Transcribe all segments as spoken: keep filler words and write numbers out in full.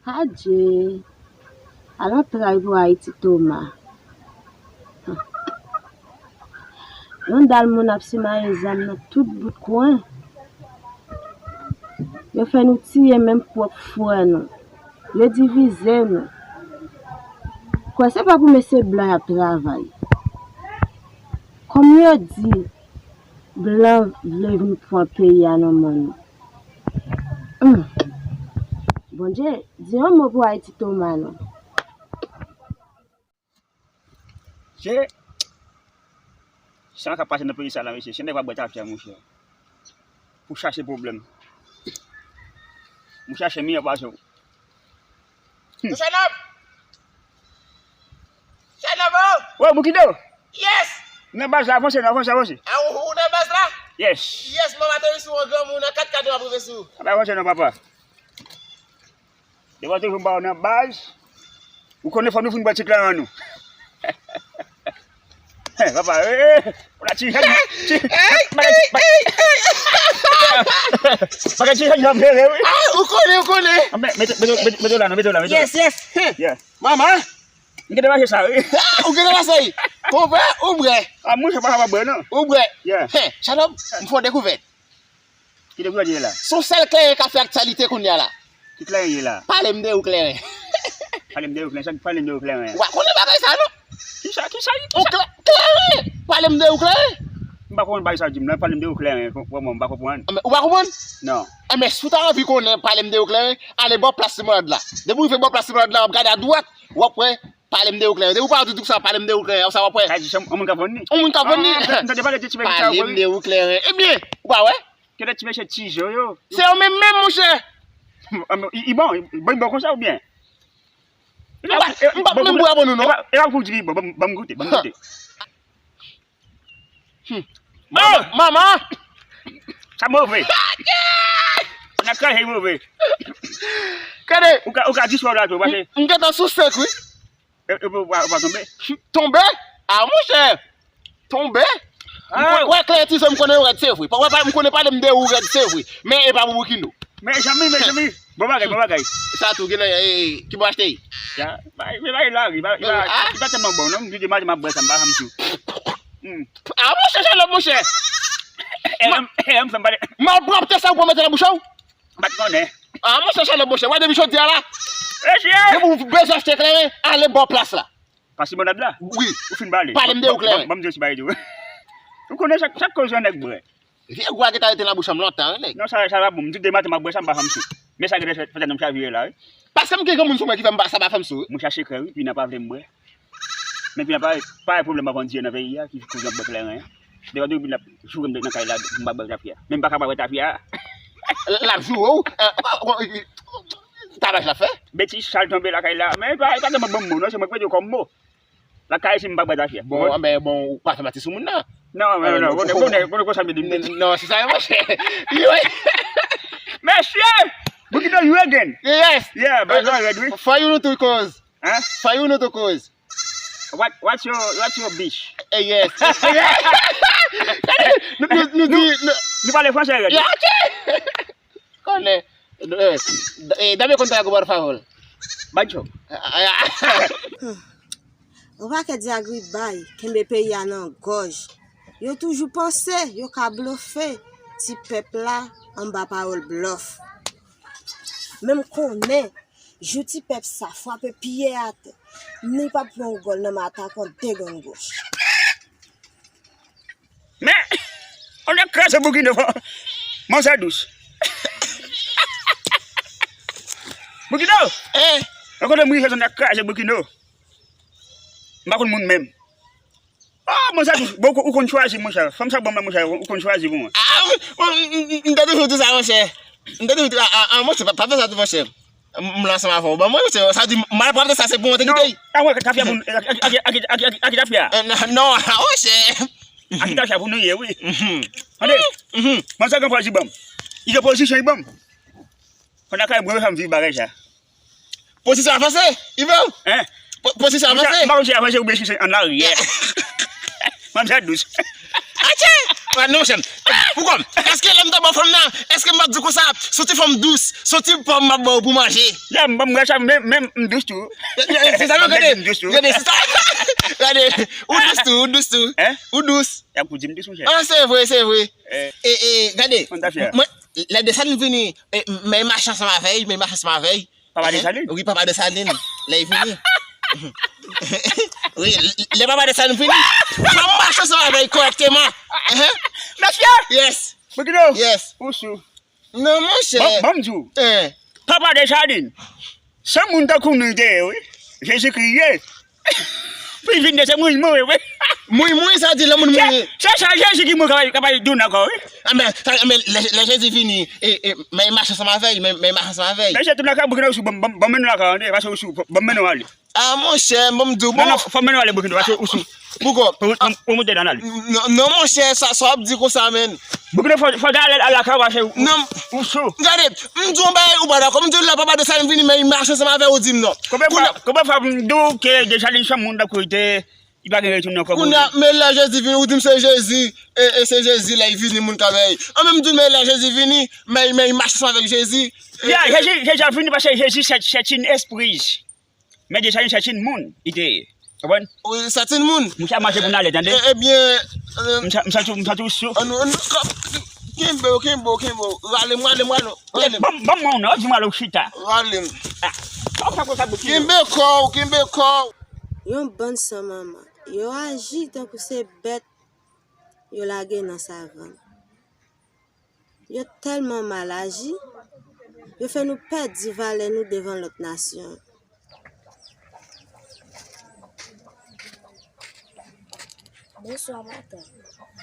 Adje! Al an tray pou Ayiti Toma. Yon dal moun ap simaye zam nan tout bout kwen. Yo fè nou tiye menm pwòp frè nou. Yo divize nou. Kwè se pa pou mesye blan y ap travay. Kòm yo di, blan vle vin pran peyi a nan men nou. Hum. Bondye, di yon mo pou Ayiti Toma non. Se sa k ap pase nan peyi sa la mesye, se nèg pa bwè tafya monchè. Pou chache pwoblèm. Monchè, chèmi an pase w. Hum. Chènòb! Chènòb o! Wo, Boukido! Yes! Nan baz la, avanse non, avanse, avanse. A, ou, ou nan baz la? Yes. Yes, mwen ateri sou yon granmoun nan kat kat, mwen ap rive sou ou. A, avanse non, papa. Devan toujou ba w nan baz. Ou konnen fò nou vin bwè ti kleren nou. Papa, eh, ou la ti jèn, ti, bagay, bagay, bagay ti jèn jan vere, wi. Ah, ou konnen, ou konnen. Ah, men, mete, mete, mete, mete w la, non, mete w la, mete w la. Yes, yes. Yeah. Mama. M gentan mache sa, wi. Ah, ou gentan mache, wi. Ou bwè, ou bwè. Ah, mwen, se pa sa m ap bwè, non. Ou bwè. Yeah. Chènòb, m fè w dekouvèt. Ki depi w ye la? Se yon sèl kleren k ap fè aktyalite kounye a la. Ki kleren ye la? Pale m de ou kleren. Pale m de ou kleren, sa ki pale m de ou kleren? Ou pa konnen bagay sa non. Kisa, kisa, kisa? Kleren! Pale m de ou kleren. M pa konprann bagay sa w di m nan, pale m de ou kleren, vrèman, m pa konprann. Ou pa konprann? Non. Enben, si w ta anvi konnen pale m de ou kleren, ale bò plas Limonad la. Depi w rive bò plas Limonad la, w ap gade adwat, w ap wè pale m de ou kleren. Depi w pa di tout sa, pale m de ou kleren, sa w ap wè. Sa di se yon moun k ap vann li? Yon moun k ap vann li. Ah, m tande pale de ti bebe sa. Pale m de ou kleren. Ebyen, ou pa wè? Kèt ti mesye ti zo yo. Se yo menm menm, monchè. I bon, i bon, i bon konsa oubyen? M pa, m pa menm bwè avè nou, non. E pa pou di li bon, ban m goute, ban m goute. Hmm. Oh, mama! Sa move. Nan kraze move. Gade. Ou ka, ou ka di swa la tou, pase. M gentan sou senk, wi. E, e, ou pa, ou pa tonbe? Tonbe? Ah, monchè! Tonbe? Ah. M wè kleren ti zo m konnen yo rèd, se vre. Wè, m konnen pale m de ou rèd, se vre. Men e pa pou boukinou. Men zanmi, men zanmi. Bon bagay, bon bagay. Sa tou, gen lè, e, ki bò achte? Ya, bay, men bay lari, bay, bay, ah? Li pa tèlman bon, non. M di maten m ap bwè sa, m pa janm sou. Hmm. Ah, monchè, Chènòb, monchè. E, m, e, m fè m pale. Malpwòpte sa ou pran mete nan bouch ou? M pa t konnen. Ah, monchè, Chènòb, monchè, wè depi jodi a la. Mesye! Depi ou bezwen achte kleren, ale bò plas la. Pase Limonad la? Wi. Ou fin pale. Pale m de ou kleren. Ban m di yon ti bagay tou. Ou konnen chak, chak koze yon nèg bwè. Vye gwa gentan rete nan bouch an m lontan, wi, nèg. Non, sa, sa pa bon. M di demen maten m ap bwè sa, m pa janm sou. Men sa gentan fè, fè tèt mwen chavire la, wi. Paske m gen granmoun sou mwen ki fè m pa, sa pa fè m sou, wi. Monchè, sekrè, wi. Pina pa vle m bwè. Men Pina pa, pa gen pwoblèm ap andiye nan peyi a, ki koz nan bwè kleren an. Depi w ap joure m nan kay la, m pa bwè tafya. Men m pa ka pa bwè tafya. L ap joure w. Tabaj l ap fè. Betiz, sa l tonbe lakay la. Men pa, pa tèlman ban m mo, non, se mwen k mete yo kòm mo. Lakay si m pa bwè tafya. Bon, anben, bon, ou pa fè manti sou moun nan. Non, non, non, konnen, konnen, konnen konsa m te di m te di. Non, se sa, monchè. Mesye! Boukido, you again. Yes. Yeah, bèl zòrèt, wi. Fò you nou tou koz. Hein? Fò you nou tou koz. What, what's your, what's your bitch? Eh, yes. Nou, nou, nou di, nou, nou pale fransè, rèd. Ya, ok. Konnen. Eh, eh, dame kontra ku por favor. Bancho. Ah, ah, ah. Yon pakèt zagribay kenbe peyi a nan gòj. Yo toujou panse yo ka blofe ti pèp la anba pawòl blòf. Men m konnen, jou ti pèp sa frape pye atè, ni p ap pran yon gòl nan men atakan de grenn goch. Men, on a kraze Boukido, manzè dous. Boukido! Eh! Mwen kote m rive, on a kraze Boukido. M pa konn moun menm. Ah, manzè dous, bon, ou konn chwazi, monchè. Fanm sa bon, monchè, ou konn chwazi pou mwen. Ah, m te toujou di sa, monchè. M te toujou di, ah, ah, monchè, pa, pa fè sa tou, monchè. M, m la ansanm avè w. Ban mwen, se, sa di, malpwòpte sa, se pou mwen te kite l. Non, a wè, tafya pou nou, a ki tafya? Eh, non, non, ah, monchè. A ki tafya pou nou ye, wi. Tande, manzè gen pòz li ban m. Li gen pozisyon li ban m. Fò n al kay mwen, fè m viv bagay sa. Pozisyon avanse, Ivan. Hein? Po-, pozisyon avanse. M pa konn si avanse oubyen si se an aryè. Manzè dous. Atchè! Gade non, monchè. Pou kòm, èske lè m ta ba w fanm nan, èske m pa t di konsa, se yon ti fanm dous, se yon ti pòm m ap ba w pou manje? Lè m ban m wè sa, men, men m dous tou. Se sa nou gade. M dous tou. Gade, se sa. Gade, ou dous tou, ou dous tou. Hein? Ou dous. Y ap kou di m dous, monchè. Ah, se vre, se vre. Eh. E, e, gade, mwen, lè Desalin vini, e, men mache ansanm avè l, men mache ansanm avè l. Papa Desalin? Wi, papa Desalin. Lè l vini. Wi, lè papa Desalin vini, fò m mache ansanm avè l kòrèkteman. Ehe. Mesye! Yes. Boukido! Yes. Ou sou. Non, monchè. Bon, bon, m di w. Eh. Papa Desalin, se moun tankou nou li te ye, wi. Jezikri ye. Pou l vin de se moun mouri, wi. Moun mouri, sa di lè moun mouri. Se, se sa Jezi ki mouri k ap, k ap di w ankò, wi. Anben, sa, anben, lè, lè Jezi vini, e, e, men mache ansanm avè l, men, men mache ansanm avè l. Mesye, tout lakay Boukido ou sou, ban, ban, ban m mennen w lakay, tande, paske ou sou, ban m mennen w ale. Ah, monchè, ban m di w, bon. Non, non, fò m mennen w ale Boukido, paske ou sou. Pou kòm. Pou, pou, pou moute dan ale. Non, non, monchè, sa, sa w ap di konsa, menn. Boukido, fò, fò w ta ale, ale lakay ou, paske ou, ou sou. Gade, m di w yon bagay, ou pa dakò. M di w la, papa Desalin vini, men mache ansanm avè w, ou di m non. Konbyen fwa, konbyen fwa m di w ke Desalin se yon moun tankou li te, li pa gen retounen ankò pou li. Kounye a, men lè Jezi vini, ou di m se Jezi, e, e se Jezi, lè l vini, moun ka veye. An menm di w, men lè Jezi vini, men, men mache ansanm avèk Jezi. Ya, Jezi, Jezi ap vini paske Jezi se, se yon espri. Men Desalin se yon moun, li te ye. Konprann? Wi, se yon moun. Mouche ap mache pou n ale, tande? E, ebyen, m sa-, m santi, m santi w sou. Ann, ann, kenbe w, kenbe w, kenbe w. Rale m, rale m, rale m. Rale m. Ban m, ban m, non, di m rale w chita. Rale m. Ah, sa w fè konsa, boukido? Kenbe kò w, kenbe kò w. Yon bann san manman. Yo aji tankou se bèt yo lage nan savann. Yo tèlman mal aji, yo fè nou pèdi valè nou devan lòt nasyon. Bonswa, matant.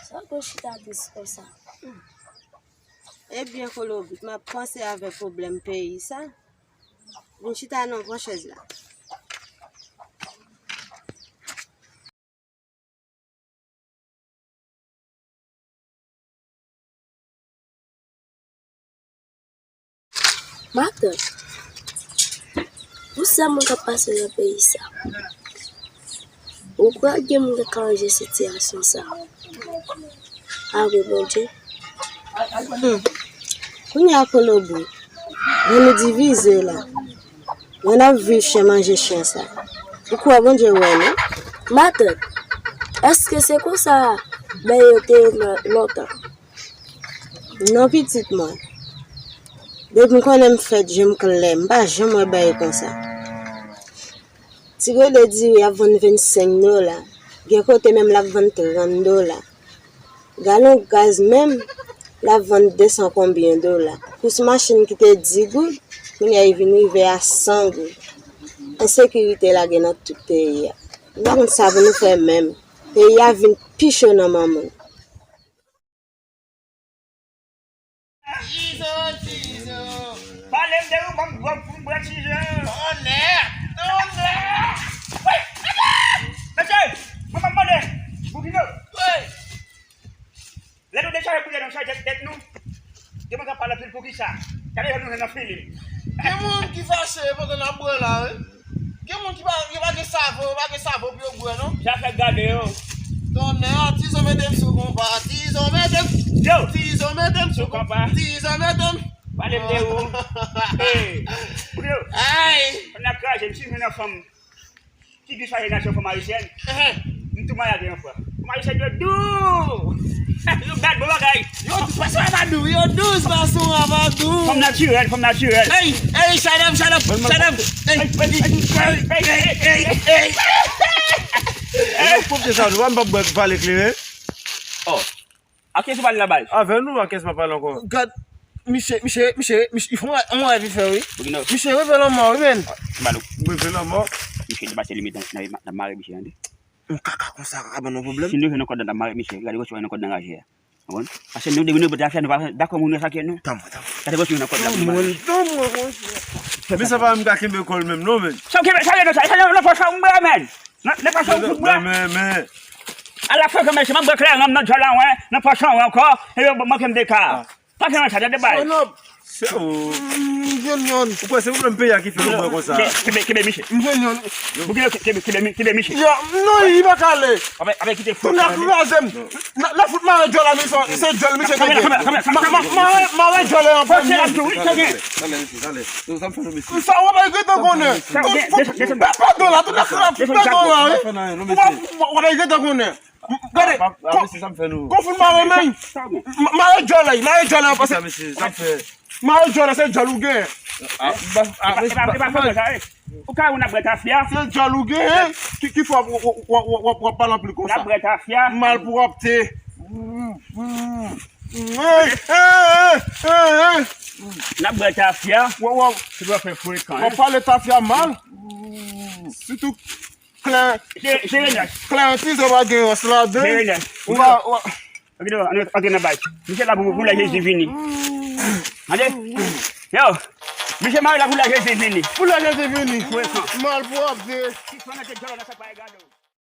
Sa w gon chita tris konsa? Hmm. Ebyen, Kolobrit, m ap panse avèk pwoblèm peyi sa. Vin chita nan gran chèz la. Matant, pou sa moun k ap pase nan peyi sa, ou kwè gen moun k ka ranje sitiyasyon sa? Awe, Bondye. Hmm. Kounye a, Kolobrit, men nou divize la. Mwen ap viv chen manje chen sa. Ou kwè Bondye wè nou? Matant, èske se konsa bèy yo te ye nan lontan? Non, pitit mwen. Depi m konnen m fèt, je m klè, m pa janm wè bèy konsa. Ti rele diri ap vann vennsenk dola. Gen kote menm l ap vann trant dola. Galon gaz menm, l ap vann de san konbyen dola. Kous machin ki te dis goud, kounye a li vin rive a san goud. Ensekirite lage nan tout peyi a. Nou pa konn sa pou nou fè menm. Peyi a vin pi cho nan men moun. Tizo, Tizo. Pale m de ou, ban m, ban m, ban m bwè Tizo. Tonnè! Tonnè! Wi! Mesye! Mwen pa mande! Boukido! Wi! Lè nou dechaje koulye nou chaje tèt nou, gen moun k ap pale anpil poukisa. Gade jan nou nan filim. Gen moun ki fache pandan n ap bwè la, wi. Gen moun ki pa, yo pa gen savon, yo pa gen savon pou yo bwè, non. Zafè gade yo. Tonnè, Tizo mete m sou konpa, Tizo mete m, yo, Tizo mete m sou konpa, Tizo mete m. Pale m de ou. Hey, bro. Ay. N ap kraze, m si jwenn yon fanm ki pi fache nan fanm ayisyèn. M tou maye avè yon fwa. Fanm ayisyèn yo dou. Yo bèl, bon bagay. Yo dous, pason a pa dou. Yo dous, pason a pa dou. Fanm natirèl, fanm natirèl. Ey, ey, shut up, shut up, shut up. Ey, ey, ey, ey. Ey, koupe sa, nou pa m p ap bwè vale kleren. Oh. A kiyès ou pale la, baz? Avè nou, a kiyès m ap pale ankò? Gad, misye, misye, misye, misye, li fè yon rèv li fè, wi. Boukido. Misye reve lanmò, wi, menn. Balo. Reve lanmò. Misye depase limit nan, nan, nan mare misye, tande. Yon kaka konsa ka ban nou pwoblèm. Si nou jwenn yon kòd nan mare misye, gade, resevwa yon kòd nan raje a. Konprann? Paske nou, depi nou pote afè, nou pa dakò moun yo atake nou. Tanpri, tanpri. Gade, resevwa yon kòd nan mare. Tanpri, monchè. Men sa pa menm ka kenbe kò l menm, non, menn. Sa w kenbe, sa w kenbe, sa w kenbe, nan pòch ou, menn. Nan, nan pòch ou, fout bwa. Men, men, men. Ala fè kòmèse, m ap bwè kleren m nan djòl la, wè, nan pòch ou ankò, e yo manke m de ka. Ah. Pa fè mwen sa, tande bay. Fò nòb. Se ou. Jwenn yonn. Ou kwè se pwoblèm peyi a ki fè nou pran konsa? Kebe, kebe, kebe, miche. M jwenn yonn. Ou kebe, kebe, kebe, kebe, miche. Yo, non, li pa ka ale. Avè, avè kite Tou n ap kraze m. N ap fout mare djòl la, men se djòl misye te gen. Mare djòl la an premye. Sa w ap regrete konnen. Padon la, tou n ap kraze padon la, wi. W ap regrete konnen. Gade, kon fout mare men. Mare djòl la, mare djòl la, paske mare djòl la, se djòl ou gen. Ou ka wè n ap bwè tafya. Se djòl ou gen, ki, ki fè w ap, w ap, w ap, w ap, w ap pale anpil konsa. N ap bwè tafya. Malpwòpte. Hey, hey, hey, hey, hey. N ap bwè tafya. W ap, w ap, Se pa fè frekan. W ap pale tafya mal. Sitou klè, klè an ti zòb a gen rans ladan. Ou pa, w ap, Antre nan bay. Misye la pou, pou lè Jezi vini. Tande? Yo, misye mare la pou lè Jezi vini. Pou lè Jezi vini. Frekan. Malpwòpte. Si fè nan tèt djòl nan sa pa egale w.